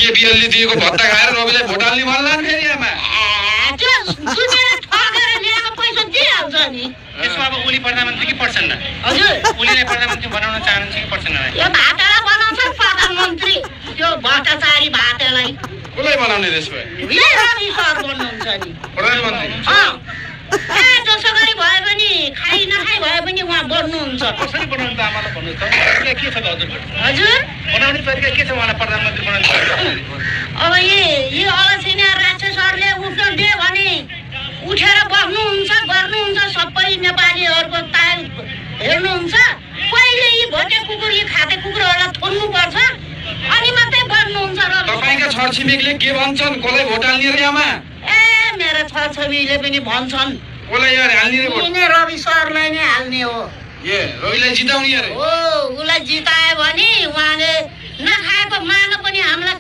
केपीएलले दिएको भत्ता खाएर रविलाई भोट हाल्ने भन्ला नि फेरि आमा त्यो सुनेर ठगेर ल्याएको पैसा दिइहाल्छ नि त्यसमा अब उनी प्रधानमन्त्री कि पर्छन् हजुर उनीलाई प्रधानमन्त्री बनाउन चाहनुहुन्छ कि पर्छन् यो भातेलाई बनाउँछ प्रधानमन्त्री त्यो भ्रष्टाचारी भातेलाई कसलाई बनाउने त्यसमा रवि सर भन्नुहुन्छ नि प्रधानमन्त्री जसो गरी भए पनि खाइ नखाइ भए पनि उहाँ बढ्नुहुन्छ कसरी बनाउनु त आमालाई भन्नुहोस् त तरिका के छ त हजुर बनाउने तरिका के छ उहाँलाई प्रधानमन्त्री बनाउने तरिका अब यो अलसिना राक्षसहरूले उठ्न दियो भने उठेर बस्नुहुन्छ गर्नुहुन्छ सबै नेपालीहरूको ताल हेर्नुहुन्छ पहिले यी भोटे कुकुर यी खाते कुकुरहरूलाई थोन्नुपर्छ अनि मात्रै बढ्नुहुन्छ र तपाईँका छरछिमेकले के भन्छन् कसलाई भोट हाल्ने रे आमा मेरा छरछिमेकले पनि भन्छन् कसलाई यार हाल्ने रे भोट यिनै रवि सरलाई नै हाल्ने हो ए रविलाई जिताउने अरे उसलाई जितायो भने उहाँले नखाएको मान पनि हामीलाई